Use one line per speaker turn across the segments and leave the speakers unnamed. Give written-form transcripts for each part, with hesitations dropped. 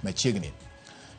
machiegni.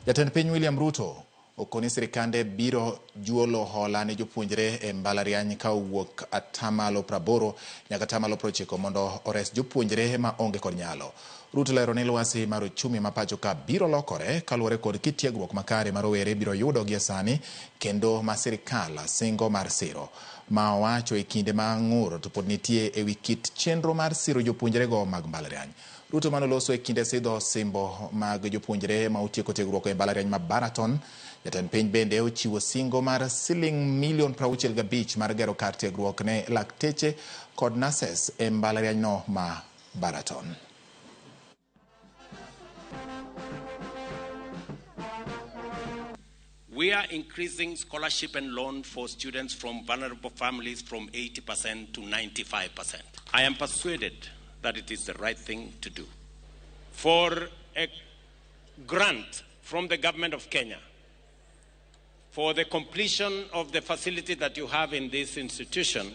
Jatend piny William Ruto okoni sirikande biro juolo hola ne jopuonjre e mbalariany ka owuok 80% nyaka 90% mondo ores jopuonjre ma onge kod nyalo. Ruto lero ni lwasi mar ochumi ma pacho ka biro lokore kaluwore kod kit tiegruok makare ma rowere biro yudo gie sani kendo ma sirikal singo mar siro. Ma owacho e kinde ma ng'ur to pod nitie e wi kit chenro mar siro jopuonjrego mag mbalariany. Ruto manoloso e kinde sidho simbo mag jopuonjre ma otieko tiegruok e mbalariany ma Baraton. Jatend piny bende ochiwo singo mar siling milion 65 mar gero kar tiegruok ne lakteche kod nurses e mbalarianyno ma Baraton.
We are increasing scholarship and loan for students from vulnerable families from 80% to 95%. I am persuaded that it is the right thing to do. For a grant from the government of Kenya for the completion of the facility that you have in this institution,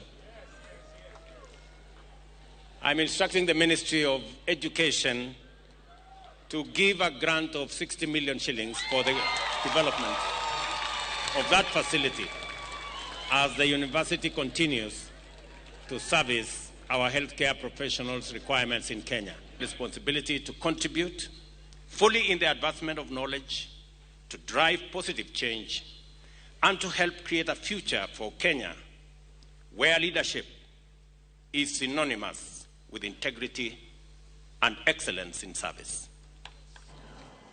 I'm instructing the Ministry of Education to give a grant of 60 million shillings for the development of that facility as the university continues to service our healthcare professionals' requirements in Kenya. Responsibility to contribute fully in the advancement of knowledge, to drive positive change, and to help create a future for Kenya where leadership is synonymous with integrity and excellence in service.